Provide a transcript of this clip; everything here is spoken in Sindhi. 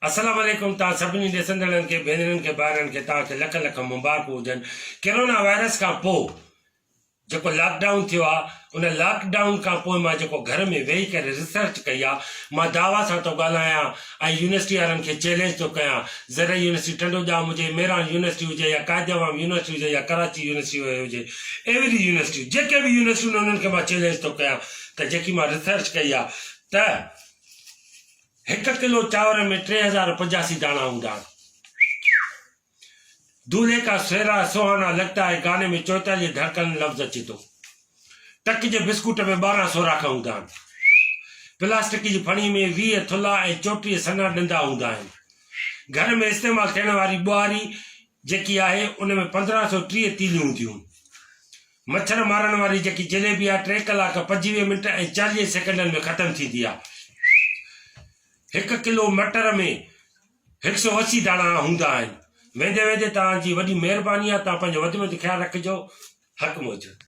السلام عليڪم توهان سڀني ڏسندڙن کي ڀينرن کي ڀائرن کي توهان کي لک لک مبارڪون هجن ڪرونا وائرس کان پوء جيڪو لاڪ ڊائون ٿيو آ ان لاڪ ڊائون کان پوء مان جيڪو گهر ۾ ويهي ڪري ريسرچ ڪئي آ مان دعويٰ سان ٿو ڳالهايان ۽ يونيورسٽي وارن کي چئلينج ٿو ڪيان زرعي يونيورسٽي ٽنڊو ڄام هجي ميران يونيورسٽي هجي يا قائد عوام يونيورسٽي هجي يا ڪراچي يونيورسٽي هجي ايوري يونيورسٽي جيڪي به يونيورسٽيون آهن انهن کي مان چئلينج ٿو ڪيان ته جيڪي مان ريسرچ ڪئي آ ته هڪ ڪلو چانور ۾ 3085 داڻا هوندا آهن. دولهي ڪا سهرا سهانا لگتا هي گاني ۾ 44 ڌڙڪن لفظ اچي ٿو. ٽڪ جي بسڪوٽ ۾ 12 سوراخ هوندا آهن. پلاسٽڪ جي ڦڻي ۾ 20 ٿلها ۽ 34 سنها ڏندا هوندا آهن. گهر ۾ استعمال ٿيڻ واري ٻوهاري جيڪي آهي ان ۾ 1530 تيليون هونديون. مڇر مارڻ واري جيڪي جليبي آهي ٽي ڪلاڪ 25 منٽ ۽ 40 سيڪنڊن ۾ ختم ٿيندي آهي. هڪ ڪلو مٽر ۾ 180 داڻا هوندا آهن. ويندي ويندي توهان جي وڏي مهرباني آهي توهان پنهنجو وڌ ۾ وڌ خيال رکجو. حق موجود.